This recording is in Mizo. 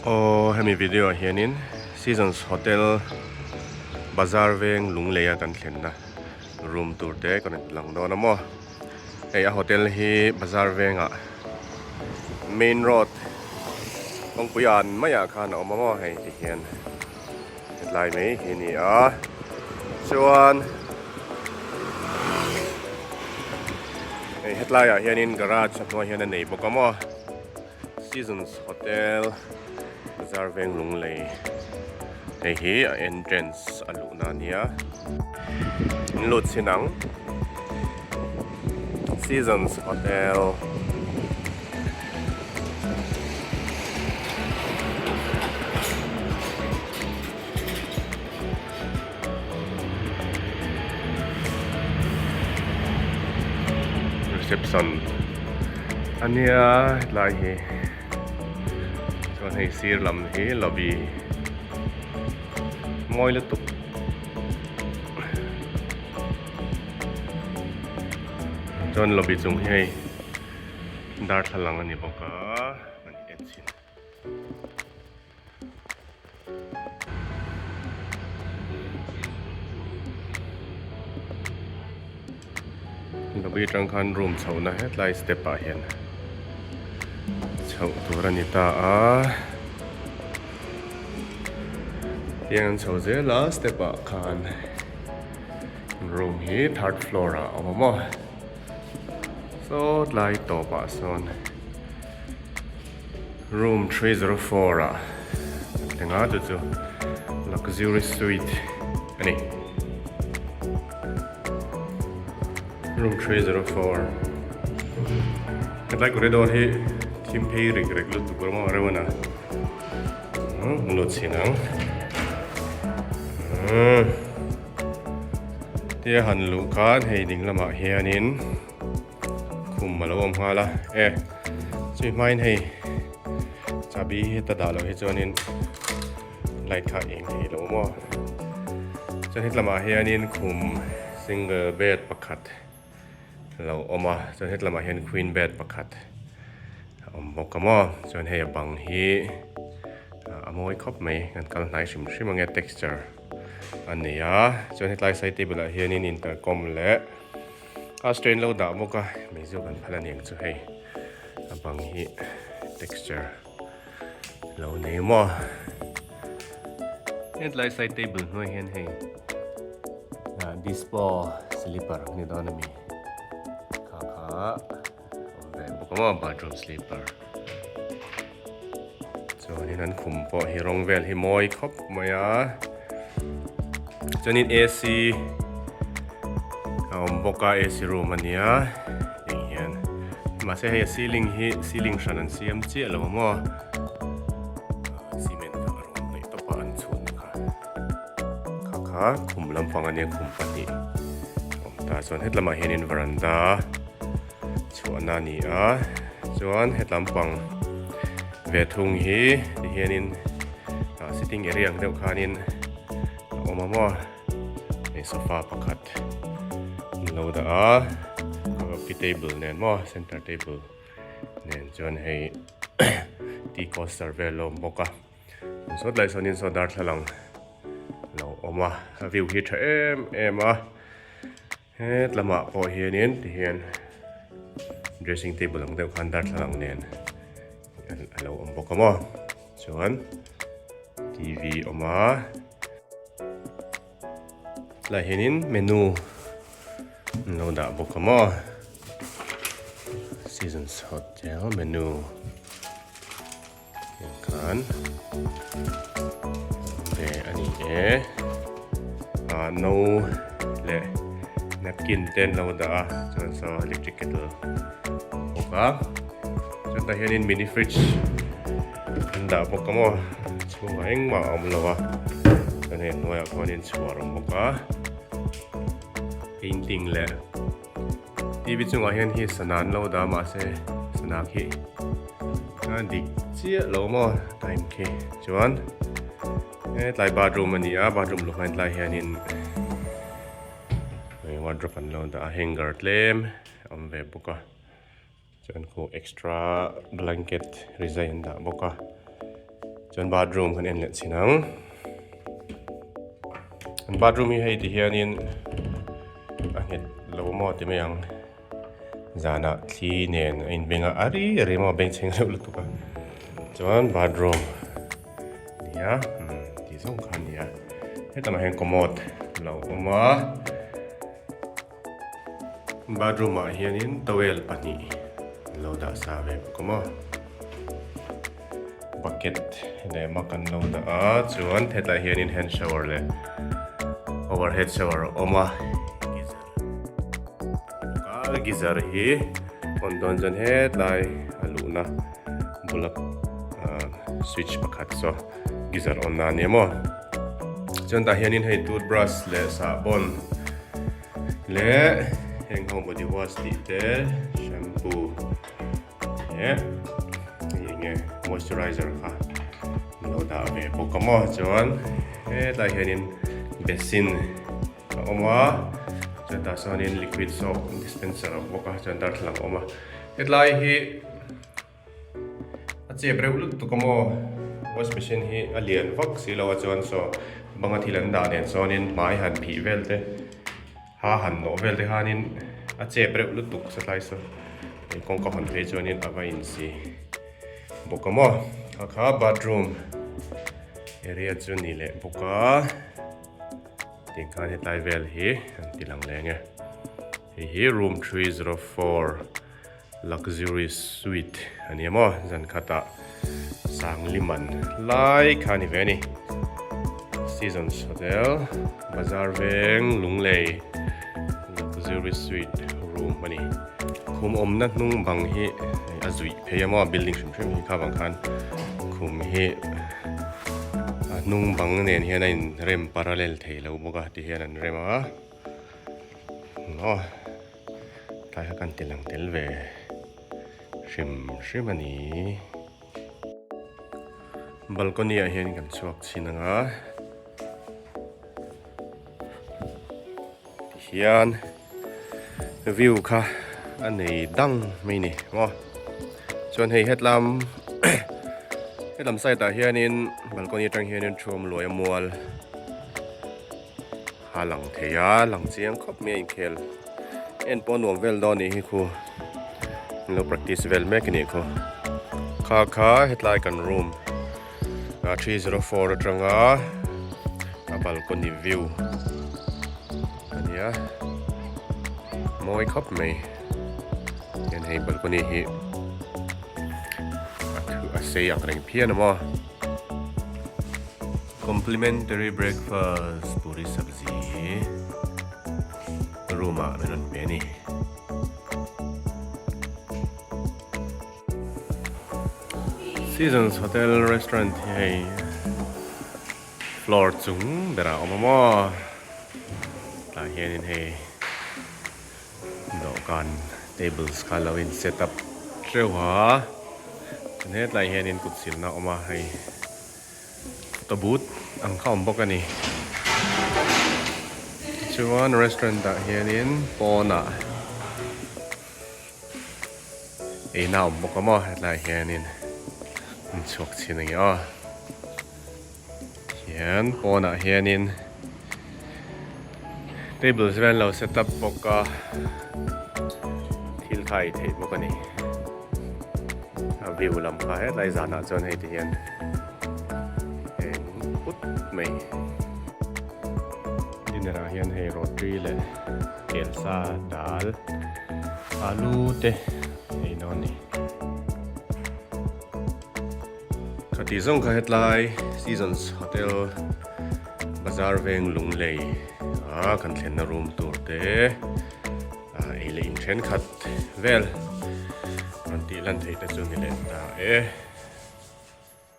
Aw hemi video ah hianin Seasons Hotel Bazar veng Lungleia kan thlenna room tur te ka rawn lang dawn a maw. Hei a hotel hi Bazar vengah main road kawngpui an maiah khan a awm a maw hei ti hian hetlai mai hi a ni a chuan hei hetlaiah hianin garage a hnuai hian a nei bawk a maw. Seasons Hotel Bazar Veng Lunglei hei hi a entrance a luhna a nia in lut chhin ang Seasons Hotel Reception a nia hetlai hi chuan hei sir lam hi lobby mawi lutuk chuan lobby chung hi hei darthlalang a ni bawk a kan en chhin. Lobby atang khan room chhohna hetlai step ah hian chhoh tur a ni ta a tiang an chho zel a step ah khan room hi third floor ah a awm a maw saw tlai tawp ah sawn. Room 304 ah thleng a chu chu luxury suite a ni. Room 304 hetlai corridor hi thim phei rek rek lutuk rawng ang reuh a na lut chhin ang tia han luh khan hei ding lamah hianin. Khum a lo awm nghal a e chumi hmain hei chahbi hi ta dah loh hi chuanin light kha a eng thei lo maw chuan hetlamah hianin khum single bed pakhat a lo awm a chuan hetlamah hian queen bed pakhat a awm bawk a maw chuan hei a bang hi a mawi khawp mai kan kal hnai hrim hrim ang e texture a nei a chuan hetlai side table ah hianin intercom leh. A strain lo dah bawk a meizu kan phal aniang chu hei a bang hi texture lo nei maw hetlai side table hnuai hian hei dispo slipper ni dawn ami kha kha awm ve bawk a maw bathroom slipper chuanin an khum pawh hi rawng vel hi mawi khawp mai a chuanin A_C a awm bawk a A_C room a nia eng hian mahse hei a ceiling hi ceiling hran an siam chiah lo a maw cement kha a rawn hnaih tawp a an chhun kha kha kha khum lampang a nia khum pahnih a awm ta chuan hetlamah hianin veranda. Chhuahna a ni a chuan hetlam pang ve thung hi ti hianin ah sitting area ang deuh khanin a awm a maw hei sofa pakhat an lo dah a coffee table nen maw center table nen chuan hei tea coaster vel a awm bawk a sawt lai sawnin saw darthlalang a lo awm a a view hi tha em em a. Het lamah pawh hianin tihian dressing table ang deuh khan darthlalang nen a lo awm bawk a maw chuan T_V awm a tlaiah hianin menu an lo dah bawk a maw seasons hotel menu Heng khan ve a ni e ah no leh napkin te an lo dah a chuan saw electric kettle bawk a chuan tah hianin mini fridge an dah bawk a maw chhungah engmah a awm lo a chuan hei a hnuaiah khuanin chhuar a awm bawk a painting leh T_V chungah hian hi sana an lo dah mahse sana khi a dik chiah lo maw time khi chuan hetlai bathroom a ni a bathroom luh hmain tlai hianin wardrobe an lo dah a hanger tlem a awm ve bawk a chuan khu extra blanket rizai an dah bawk a. Chuan bathroom kan en leh chhin ang. An bathroom hi hei ti hianin a nghet lo maw ti mai ang. Zanah thli nen a inbeng a, a ri a ri maw a bengchheng reuh lutuk a. Chuan bathroom a ni a, umm tih zawng kha a ni a. Hetah hian commode a lo awm a. Bathroom ah hianin towel pahnih an lo dah sa ve bawk a maw bucket leh mug an lo dah a chuan hetlai hianin hand shower leh overhead shower a awm a geyser a bawk a geyser hi on dawn chuan hetlai a luhna bula ah switch pakhat saw geyser on na a ni maw chuan tah hianin hei toothbrush leh sahbawn leh heng ho body wash tih te shampoo leh hei eng nge moisturizer kha an lo dah ve bawk a maw chuan hetlai hianin basin a awm a chuan tah sawnin liquid soap dispenser a awm bawk a chuan darthlalang a awm a hetlai hi. A chep reuh lutuk a maw? Wash machine hi a lian vak si lo a chuan saw banga thil an dah nen sawnin hmai han phih vel te ha han nawh vel te khanin a chep reuh lutuk satlai saw hei kawngka hawn phei chuanin a va insi bawk a maw? Kha kha bathroom area chu ni leh bawk a tiang khan hetlai vel hi an ti lang leng e hei hi room 304. Luxury suite a ni maw zan khatah Sangli man lai kha a ni ve a ni. Seasons Hotel Bazar Veng Lunglei Luxury Suite room a ni. Khum awmna hnung bang hi a zuih phei a maw building hrim hrim hi kha vang khan khum hi a hnung bang nen hian a inrem parallel thei lo bawk a ti hian an rem a aw. Tlai kha kan ti lang tel ve hrim hrim a ni. Balcony ah hian kan chhuak chhin ang a. Tihian view kha a nei dang mai ni maw. Chuan hei hetlam hetlam side ah hianin balcony atang hianin thuam luai a mual. A lang thei a, lang chiang khawp mai a inkhel en pawh a nuam vel dawn anih hi khu an lo practice vel mek anih khu kha kha hetlai kan room ah 304 atanga a balcony view a nia mawi khawp mai hian hei balcony hi a thu a sei ang reng phian a maw. Complimentary breakfast puri sabzi room ah min rawn pe a ni. Seasons Hotel Restaurant hi hei floor chung berah a awm a maw tah hianin hei dawhkan tables kha lo in set up teuh a chuan hetlai hianin kut silna a awm a hei. Photo booth ang kha awm bawk a ni. Chuan restaurant ah hianin pawnah eina a awm bawk a maw hetlai hianin an chhuak chhin a ni aw. Tihian pawnah hianin tables vel an lo set up bawk a thil kha ei theih bawk a ni. A view lam kha hetlai zanah chuan hei ti hian eng put mai. Dinner ah hian hei roti leh kelsa dal alu te ei dawn a ni. Khati zawng kha hetlai Seasons Hotel Bazar Veng Lunglei a kan thlenna room tur te ei leh in thenkhat vel rawn tih lan theih te chu ni leh ta e.